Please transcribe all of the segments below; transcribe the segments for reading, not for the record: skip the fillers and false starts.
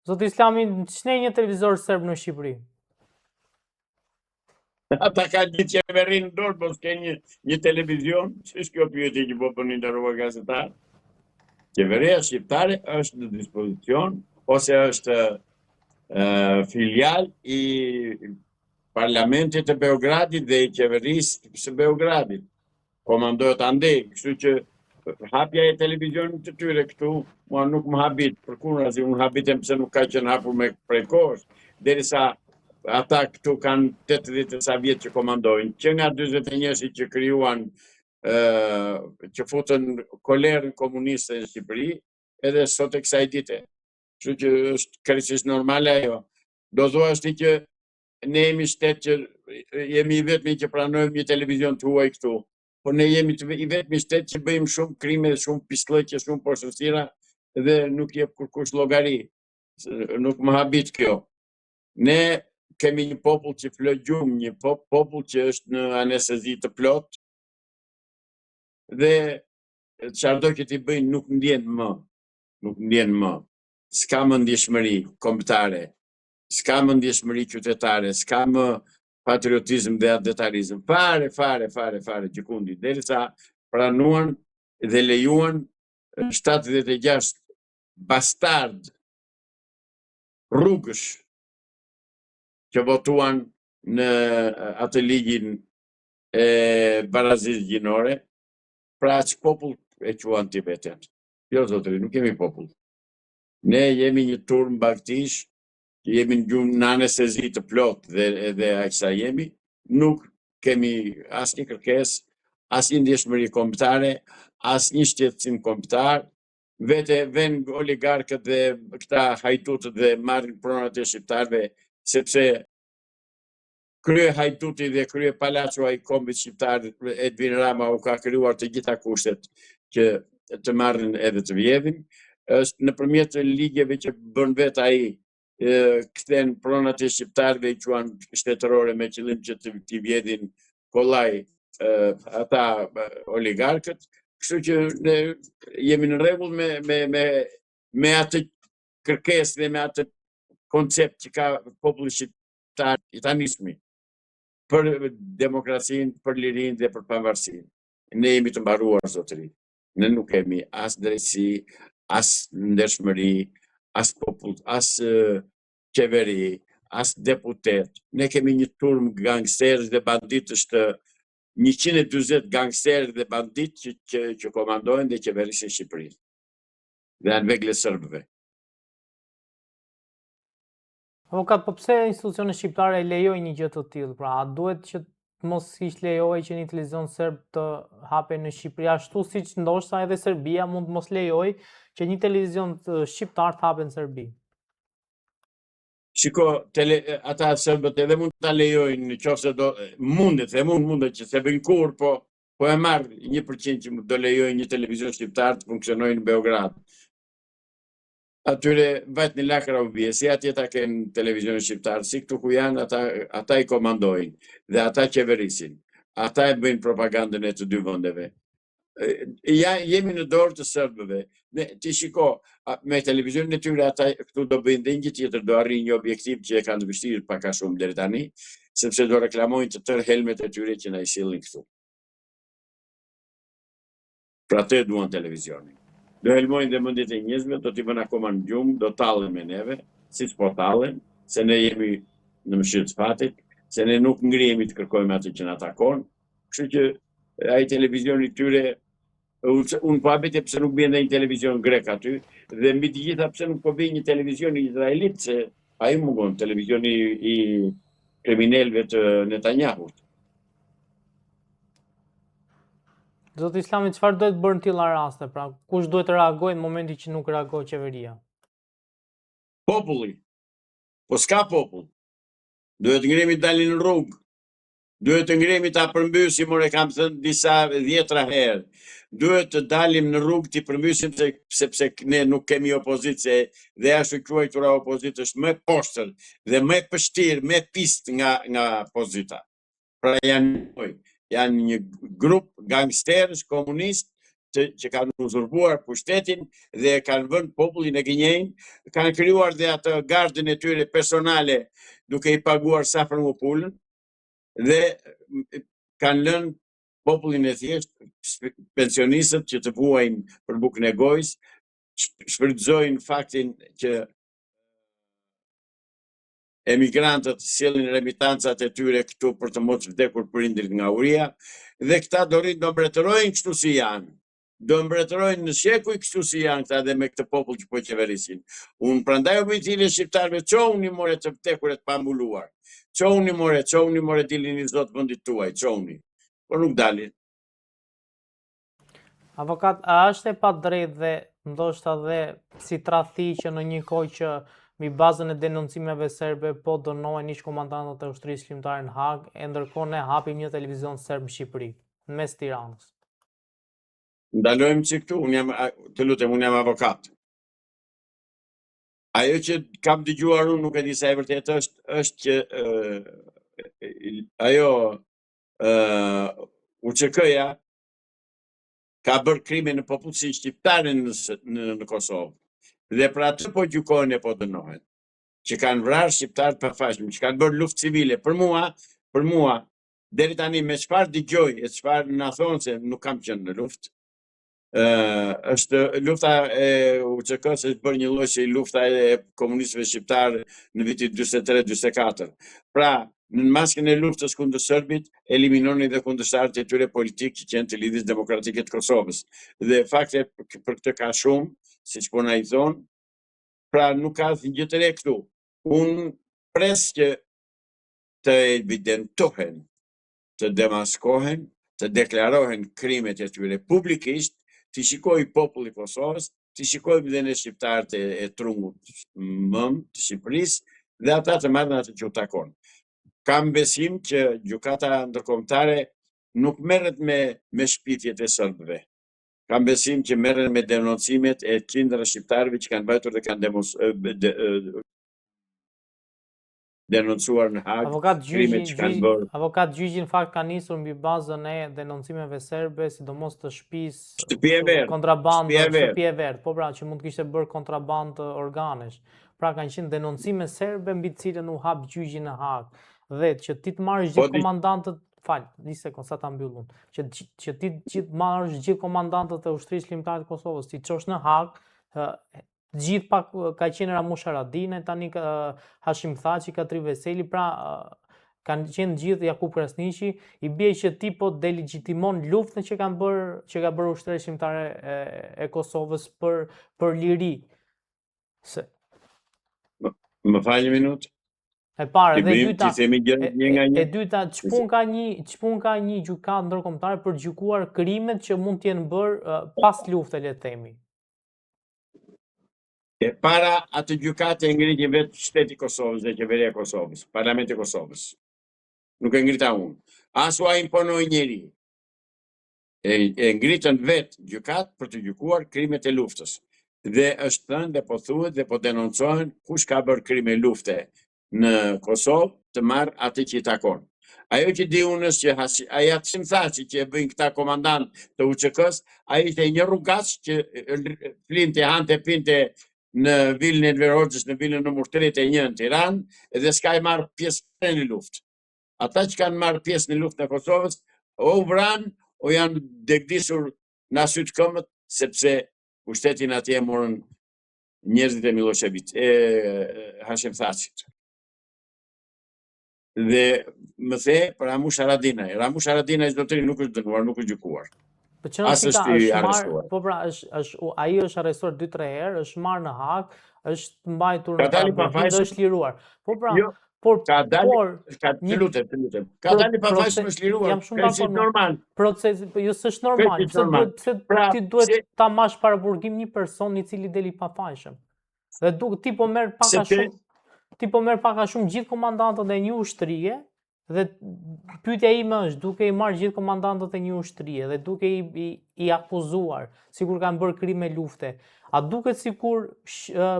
Zoti Islami, ç'ne një televizor serb në Shqipëri? Ata kanë një qeveri në dorë, po s'ke një, një televizion, ç'është kjo pyetje që po bën i nderuar gazetar? Qeveria shqiptare është në dispozicion, ose është uh, filial i parlamentit të Beogradit dhe i qeverisë së Beogradit. Komandohet andej, kështu që hapja e televizionit të tyre këtu, mua nuk më habit, përkundrazi, unë habitem pse nuk ka qenë hapur me prej kohësh, derisa ata këtu kanë 80 e sa vjet që komandojnë, që nga 41-shi që krijuan që futën kolerën komuniste në Shqipëri, edhe sot e kësaj dite. Kështu që është krejtësisht normale ajo. Do thuash ti që ne jemi shtet që jemi i vetmi që pranojmë një televizion të huaj këtu, por ne jemi të, i vetmi shtet që bëjmë shumë krime, shumë pisllëqe, shumë poshtërsira dhe nuk jep kurkush llogari. Nuk më habit kjo. Ne kemi një popull që fle gjumë, një popull që është në anestezi të plotë dhe çfarëdo që t'i bëjnë nuk ndjen më, nuk ndjen më. S'ka më ndjeshmëri kombëtare, s'ka më ndjeshmëri qytetare, s'ka më patriotizëm dhe atdhetarizëm. Fare, fare, fare, fare, gjëkundi. Derisa pranuan dhe lejuan 76 bastardë rrugësh që votuan në atë ligjin e barazisë gjinore, pra ç'popull e quan ti veten. Jo, zotëri, nuk jemi popull. Ne jemi një turmë bagëtish, që jemi në gjumë në anestezi të plotë dhe edhe aq sa jemi, nuk kemi asnjë kërkesë, asnjë ndjeshmëri kombëtare, asnjë shqetësim kombëtar, vete venë oligarkët dhe këta hajdutët dhe marrin pronat e shqiptarëve, sepse krye hajduti dhe krye palaçoja i kombit shqiptar Edvin Rama u ka krijuar të gjitha kushtet që të marrin edhe të vjedhin, është nëpërmjet ligjeve që bën vetë ai kthen pronat e shqiptarëve i quan shtetërore me qëllim që të t'i vjedhin kollaj ata oligarkët, kështu që ne jemi në rregull me me me me atë kërkesë dhe me atë koncept që ka populli shqiptar i tanishmi për demokracinë, për lirinë dhe për pavarësinë. Ne jemi të mbaruar, zotëri. Ne nuk kemi as drejtësi, as ndershmëri, as popull, as qeveri, as deputet. Ne kemi një turmë gangsterësh dhe banditësh të 140 gangsterë dhe banditë që, që, që komandojnë dhe qeverisin Shqipërinë. Dhe janë vegël e serbëve. Avokat, po pse institucionet shqiptare e lejojnë një gjë të tillë? Pra, a duhet që të mos ish lejohej që një televizion serb të hapej në Shqipëri, ashtu siç ndoshta edhe Serbia mund të mos lejojë që një televizion shqiptar të hapet në Serbi? Shiko, tele, ata serbët edhe mund ta lejojnë në qoftë se do mundet, e mund mundet që s'e bëjnë kurrë, po po e marr 1% që do lejojnë një televizion shqiptar të funksionojë në Beograd. Atyre vajt në lakra u bie, si atje ta kenë televizionin shqiptar, si këtu ku janë, ata, ata i komandojnë dhe ata qeverisin. Ata e bëjnë propagandën e të dy vendeve. Ja, jemi në dorë të serbëve. Ne, ti shiko, me televizionin e tyre ata këtu do bëjnë dhe një gjë tjetër, do arrijnë një objektiv që e kanë të vështirë pak a shumë deri tani, sepse do reklamojnë të tërë helmet e tyre që na i sjellin këtu. Për atë e duan televizionin. Do helmojnë dhe mendjet e njerëzve, do t'i vënë akoma në gjumë, do tallen me neve, siç po tallen, se ne jemi në mëshirë të fatit, se ne nuk ngrihemi të kërkojmë atë që na takon. Kështu që ai televizioni i tyre unë po habitem pse nuk vjen dhe një televizion grek aty dhe mbi të gjitha pse nuk po vjen një televizion izraelit se ai mungon televizioni i kriminelëve të Netanyahut. Zoti Islami, çfarë duhet bërë në tilla raste? Pra, kush duhet të reagojë në momentin që nuk reagon qeveria? Populli. Po s'ka popull. Duhet të ngrihemi të dalim në rrugë. Duhet të ngrihemi ta përmbysim, more kam thënë disa dhjetra herë. Duhet të dalim në rrugë t'i përmbysim se, sepse ne nuk kemi opozitë se dhe e ashtuquajtura opozitë është më e poshtër dhe më e pështirë, më e pistë nga nga pozita. Pra janë janë një grup gangsterësh komunistë. të, që kanë uzurpuar pushtetin dhe kanë vënë popullin e gënjejnë, kanë krijuar dhe atë gardën e tyre personale duke i paguar sa për më pulën dhe kanë lënë popullin e thjeshtë, pensionistët që të vuajnë për bukën e gojës, shfrytëzojnë faktin që emigrantët sjellin remitancat e tyre këtu për të mos vdekur prindërit nga uria dhe këta do rrinë do mbretërojnë kështu si janë. Do mbretërojnë në shekuj kështu si janë këta dhe me këtë popull që po qeverisin. Unë prandaj u bëj thirrje shqiptarëve, çohuni more të vdekur e të pambuluar. Çohuni more, çohuni more dilini zot vendit tuaj, çohuni. Por nuk dalin. Avokat, a është e padrejtë dhe ndoshta dhe si tradhti që në një kohë që mbi bazën e denoncimeve serbe po dënohen ish komandantët e ushtrisë çlirimtare në Hagë, e ndërkohë ne hapim një televizion serb në Shqipëri, në mes Tiranës. Ndalojmë që këtu, unë jam, të lutem, unë jam avokat. Ajo që kam dëgjuar unë nuk e di sa e vërtetë është, është që ajo uh, UÇK-ja ka bërë krime në popullsinë shqiptare në, në, në Kosovë. Dhe për atë po gjykohen e po dënohen. Që kanë vrarë shqiptarë të pafajshëm, që kanë bërë luftë civile. Për mua, për mua, deri tani me çfarë dëgjoj e çfarë na thonë se nuk kam qenë në luftë, është lufta e UÇK-së është bërë një lloj si lufta e komunistëve shqiptarë në vitin 43-44. Pra, nën maskën e luftës kundër serbit, eliminonin dhe kundërshtarët e tyre politikë që qenë të Lidhjes Demokratike të Kosovës. Dhe fakte për këtë ka shumë, siç po na i thonë, pra nuk ka asnjë gjë të re këtu. Unë pres që të evidentohen të demaskohen, të deklarohen krimet e tyre publikisht, t'i shikojë populli i Kosovës, t'i shikojmë dhe ne shqiptarët e, e trungut mëmë të Shqipërisë dhe ata të marrin atë që u takon. Kam besim që gjykata ndërkombëtare nuk merret me me shpifjet e serbëve. Kam besim që merren me denoncimet e qindra shqiptarëve që kanë vajtur dhe kanë demos, de, denoncuar në Hagë Avokat krimet që kanë bërë. Avokat gjyqi në fakt ka nisur mbi bazën e denoncimeve serbe, sidomos të shtëpisë shtëpi e verdhë, kontrabandë, shtëpi e verdhë, po pra që mund të kishte bërë kontrabandë organesh. Pra kanë qenë denoncime serbe mbi të cilën u hap gjyqi në Hagë. Dhe që ti të marrësh po gjithë komandantët, fal, një sekond sa ta mbyll unë, që që ti të marrësh gjithë komandantët e ushtrisë çlirimtare të Kosovës, t'i çosh në Hagë, Të gjithë pak ka qenë Ramush Haradinaj, tani ka Hashim Thaçi, Kadri Veseli, pra kanë qenë gjithë Jakup Krasniqi, i bie që ti po delegjitimon luftën që kanë bërë, që ka bërë ushtria çlirimtare e, e Kosovës për për liri. Se Më, më fal një minutë. E para dhe e dyta, themi gjërat një nga një. E dyta, ç'punë ka një, ç'punë ka një gjykatë ndërkombëtare për gjykuar krimet që mund të jenë bërë uh, pas lufte, le të themi. E para atë gjykatë e ngriti vetë shteti i Kosovës dhe qeveria e Kosovës, parlamenti i Kosovës. Nuk e ngrita unë. As ua imponoi njeri. E, e ngritën vetë gjykatë për të gjykuar krimet e luftës. Dhe është thënë dhe po thuhet dhe po denoncohen kush ka bërë krime lufte në Kosovë të marrë atë që i takon. Ajo që di unë është që Hasi, ai Hashim Thaçi që e bëjnë këta komandant të UÇK-s, ai ishte një rrugaç që flinte, hante, pinte në vilën e Enver Hoxhës, në vilën numër 31 në Tiranë, dhe s'ka i marrë pjesë në luftë. Ata që kanë marrë pjesë në luftën e Kosovës, o u vranë, o janë degdisur nga sytë këmbët, sepse pushtetin atje e morën njerëzit e Millosheviç, e Hashim Thaçit. Dhe më the për Ramush Haradinaj. Ramush Haradinaj zotëri nuk është dënuar, nuk është gjykuar. Po që As është i arrestuar. Po pra, është është ai është arrestuar 2-3 herë, është marrë në Hagë, është mbajtur në paraburgim dhe është liruar. Po pra, jo, por ka dalë por ka të lutem, të lutem. Ka dalë i pafajshëm është liruar. Jam shumë dakord. Normal. Procesi, po jo s'është normal. Pse duhet pse pra, ti duhet ta mbash paraburgim një person i cili del i pafajshëm? Dhe duk ti po merr pak a shumë ti po merr pak a shumë gjithë komandantët e një ushtrie dhe pyetja ime është duke i marrë gjithë komandantët e një ushtrie dhe duke i, i, i akuzuar sikur kanë bërë krime lufte. A duket sikur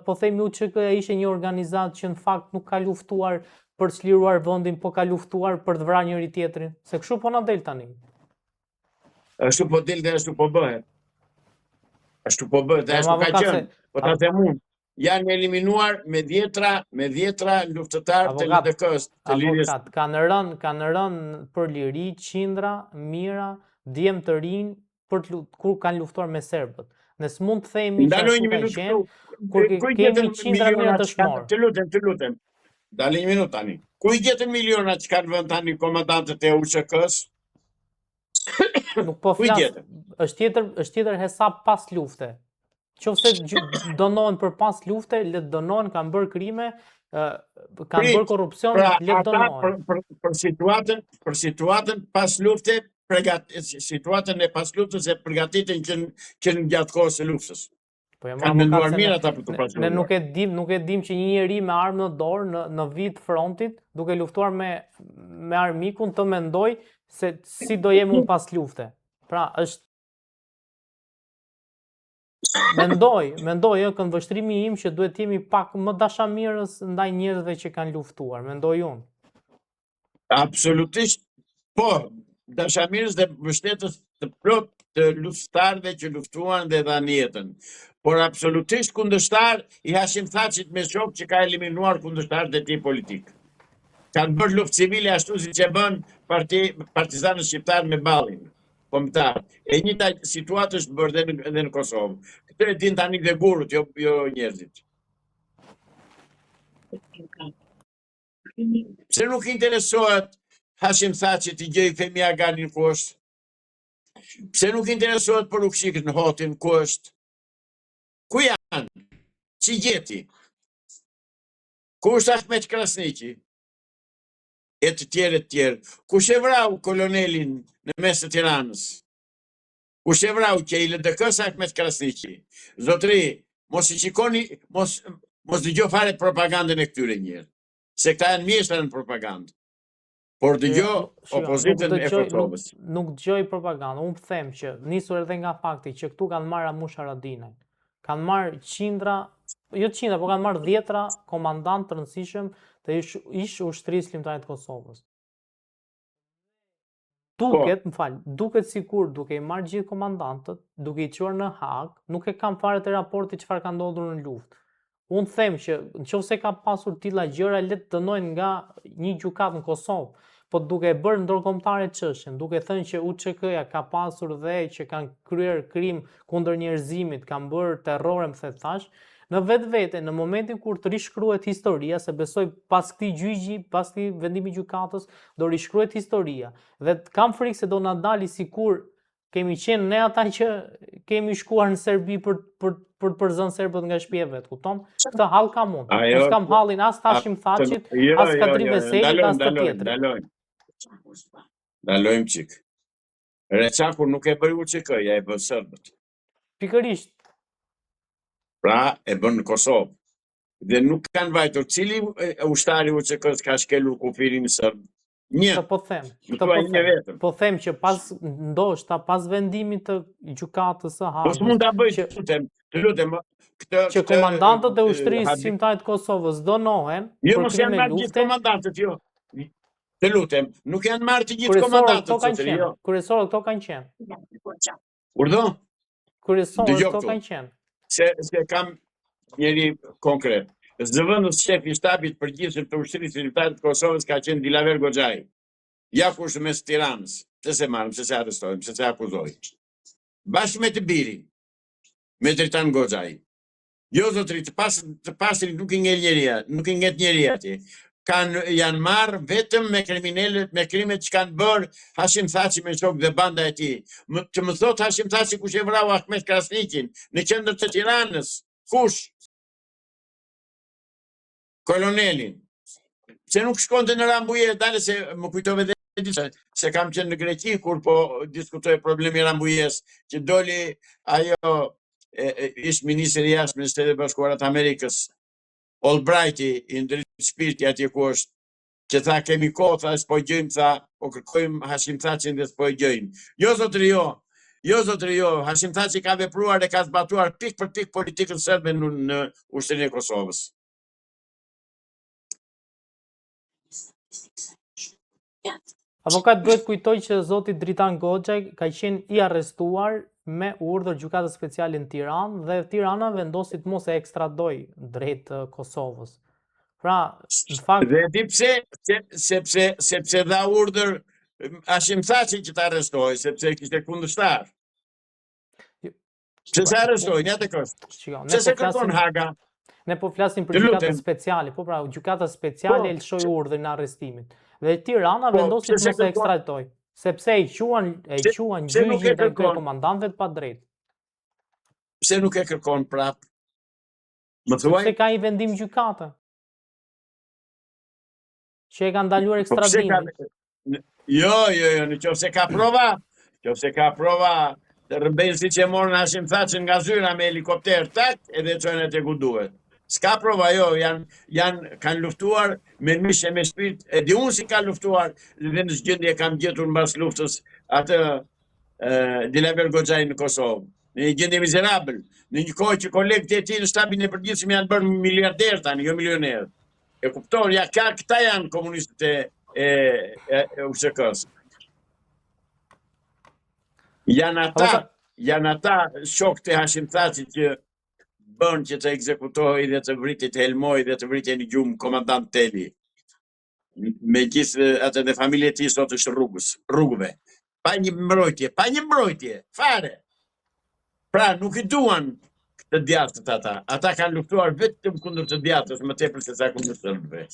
po themi UÇK-ja ishte një organizatë që në fakt nuk ka luftuar për të çliruar vendin, po ka luftuar për të vrarë njëri tjetrin? Se kështu po na del tani. Ashtu po del dhe ashtu po bëhet. Ashtu po bëhet, dhe ashtu ka qenë. Po ta them unë, janë eliminuar me dhjetra, me dhjetra luftëtarë të LDK-së, të lirisë. Avokat, kanë rënë, kanë rënë për liri qindra, mijëra djem të rinj për të kur kanë luftuar me serbët. Ne s'mund të themi që ashtu ka qenë, kur kemi qindra mijëra dëshmorë. Të lutem, të lutem. Ndalo një minutë tani. Ku i gjetën milionat që kanë vënë tani komandantët e UÇK-së? Nuk po flas, është tjetër, është tjetër hesap pas lufte. Qoftë se dënohen për pas lufte, le të dënohen, kanë bërë krime, kanë bërë korrupsion, pra, le të dënohen. Për, për, për situatën, për situatën pas lufte, pregat, situatën e pas luftës e përgatitën që, që në gjatë kohës së luftës. Po jo, Kanë menduar mirë ata për të pasur. Ne nuk e dim, nuk e dim që një njeri me armë në dorë në në vijë të frontit, duke luftuar me me armikun të mendojë se si do jem unë pas lufte. Pra, është Mendoj, mendoj, ë, këndvështrimi im që duhet të jemi pak më dashamirës ndaj njerëzve që kanë luftuar, mendoj unë. Absolutisht, po, dashamirës dhe mbështetës të plotë të luftëtarëve që luftuan dhe dhanë jetën. Por absolutisht kundërshtar i Hashim Thaçit me shokë që ka eliminuar kundërshtarët e tij politikë. Kanë bërë luftë civile ashtu siç e bënë parti, partizanët shqiptarë me ballin kombëtar. E njëjta situatë është bërë dhe në, dhe në Kosovë. Këtë e din tani dhe gurët, jo, jo njerëzit. Pse nuk interesohet Hashim Thaçi të gjejë Fehmi Aganin ku është? Pse nuk interesohet për Ukshin Hotin ku është? Ku janë? S'i gjeti? Ku është Ahmet Krasniqi? E të tjerë e të tjerë. Kush e vrau kolonelin në mes të Tiranës? Kush e vrau qe i LDK-së Ahmet Krasniqi? Zotëri, mos i shikoni, mos mos dëgjo fare propagandën e këtyre njerëz, se këta janë mjeshtra në propagandë. Por dëgjo opozitën e Kosovës. Nuk, nuk dëgjoj propagandë. Unë them që nisur edhe nga fakti që këtu kanë marrë Ramush Haradinajn. Kanë marrë qindra, jo qindra, po kanë marrë dhjetra komandantë të rëndësishëm të ish, ish ushtrisë çlirimtare të Kosovës. Po. Duket, më fal, duket sikur duke i marrë gjithë komandantët, duke i çuar në Hagë, nuk e kam fare te raporti çfarë ka ndodhur në luftë. Unë them që në qoftë se ka pasur tilla gjëra, le të dënohen nga një gjykatë në Kosovë, po duke e bërë ndërkombëtare çështjen, duke thënë që UÇK-ja ka pasur dhe që kanë kryer krim kundër njerëzimit, kanë bërë terror, më the tash, në vetvete, në momentin kur të rishkruhet historia, se besoj pas këtij gjyqi, pas këtij vendimi gjykatës, do rishkruhet historia. Dhe kam frikë se do na dali sikur kemi qenë ne ata që kemi shkuar në Serbi për për për të përzënë serbët nga shtëpia vet, kupton? Këtë hall kam unë. Unë s'kam hallin as të Hashim Thaçit, jo, as jo, Kadri jo, Veselit, as të tjetrit. Ndalojmë. Ndalojmë çik. Reçakun nuk e bëri UÇK-ja, e bënë serbët. Pikërisht. Pra, e bënë në Kosovë. Dhe nuk kanë vajtur, cili ushtar i UÇK-së ka shkelur kufirin serb? Një. Këtë po them. Këtë po them. Vetëm. Po them që pas ndoshta pas vendimit të gjykatës së Hagës. Po s'mund ta bëj, që, lutem, të lutem, këtë që komandantët e ushtrisë çlirimtare të Kosovës dënohen jo, për krime lufte. Jo, komandantët, jo. Të lutem, nuk janë marrë të gjithë komandantët, këto kanë qenë. Jo. Kryesorët këto kanë qenë. Urdhë? Kryesorët këto kanë qenë. Se se kam njeri konkret. Zëvendës shef i shtabit të përgjithshëm të ushtrisë çlirimtare të Kosovës ka qenë Dilaver Goxhaj. Ja ku është mes Tiranës. Pse s'e marrin, pse s'e arrestojnë, pse s'e akuzojnë. Bashkë me të birin, me Dritan Goxhaj. Jo zotëri, të pas të pastrit nuk i ngel njeri, nuk i nget njeri atje. Kanë janë marrë vetëm me kriminelët, me krimet që kanë bërë Hashim Thaçi me shokë dhe banda e tij. Më, të më thotë Hashim Thaçi kush e vrau Ahmet Krasniqin në qendër të Tiranës. Kush? Kolonelin. Pse nuk shkonte në Rambuje, dale se më kujtove dhe diçka, se kam qenë në Greqi kur po diskutohej problemi i Rambujes, që doli ajo e, e, ish ministri i jashtëm në Shtetet e Bashkuara të Amerikës, Albrighti i ndrit shpirti atje ku është, që tha kemi kohë, tha s'po gjejmë, tha, po kërkojmë Hashim Thaçin dhe s'po e gjejmë. Jo zotëri jo, jo zotëri jo, Hashim Thaçi ka vepruar dhe ka zbatuar pikë për pikë politikën serbe në, në ushtrinë e Kosovës. Avokat duhet kujtoj që zoti Dritan Goxhaj ka qenë i arrestuar me urdhër gjykatës speciale në Tiranë dhe Tirana vendosi të mos e ekstradojë drejt Kosovës. Pra, në fakt Dhe di pse, se, sepse sepse dha urdhër Hashim Thaçi që ta arrestojë, sepse kishte kundërshtar. Jo, Pse s'e arrestoi, një të kështë. Shiko, ne po flasim Haga? Ne po flasim për gjykatën speciale, po pra, gjykata speciale po, e lëshoi urdhrin e arrestimit. Dhe Tirana po, vendosi të mos e ekstradojë, sepse e quan e quan gjyqin ndaj këtyre komandantëve të padrejtë. Pse nuk e kërkon prap? Më thuaj? Sepse ka një vendim gjykate. Që e ka ndaluar po ekstradimin. Jo, jo, jo, në qoftë se ka prova, në qoftë se ka prova, të rrëmbejnë siç e morën Hashim Thaçin nga zyra me helikopter, tak, edhe e çojnë aty ku duhet. S'ka prova, jo, janë, janë, kanë luftuar me mish e me shpirt, e di unë si ka luftuar, dhe në ç'gjendje kam gjetur mbas luftës atë e, Dilaver Goxhaj në Kosovë, në një gjendje mizerabël, në një kohë që kolegët e tij në shtabin e përgjithshëm janë bërë miliarderë tani, jo milionerë. E kupton, ja ka këta janë komunistët e e e, e UÇK-së. Janë ata, janë ata shokët e Hashim Thaçit që bënë që të ekzekutohej dhe të vritej, të helmohej dhe të vritej në gjumë komandant Teli. Me gjithë atë dhe familja e tij sot është rrugës, rrugëve. Pa një mbrojtje, pa një mbrojtje, fare. Pra, nuk i duan të djathtët ata. Ata kanë luftuar vetëm kundër të djathtës, më tepër se sa kundër serbëve.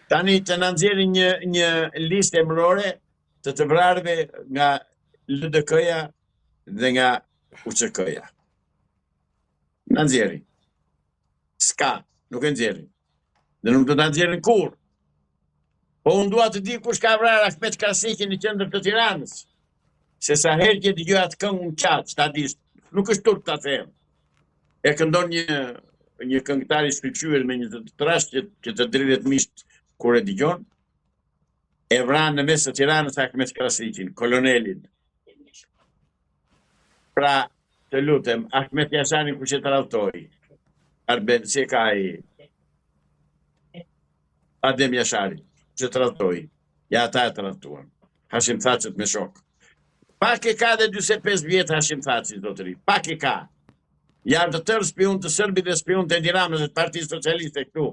Tani të na nxjerrin një, një listë emërore të të vrarëve nga LDK-ja dhe nga UÇK-ja. Na nxjerrin. S'ka, nuk e nxjerrin. Dhe nuk do ta nxjerrin kurrë. Po unë dua të di kush ka vrarë Ahmet Krasniqin në qendër të Tiranës. Se sa herë që dëgjoj atë këngë unë qaj, ta dish, nuk është turp ta them. E këndon një një këngëtar i shkëlqyer me një të trashë që, që të dridhet mishtë kur e dëgjon. E vranë në mes të Tiranës Ahmet Krasniqin, kolonelin. Pra, të lutem, Ahmet Jashari kush e tradhtoi? Arben, si e ka ai? Adem Jashari, kush e tradhtoi? Ja ata e tradhtuan. Hashim Thaçët me shokë. Pak e ka dhe 45 vjet Hashim Thaçi, zotëri. Pak e ka. Janë të tërë spiunë të Serbit dhe spiunë të Edi Ramës dhe të Partisë Socialiste këtu.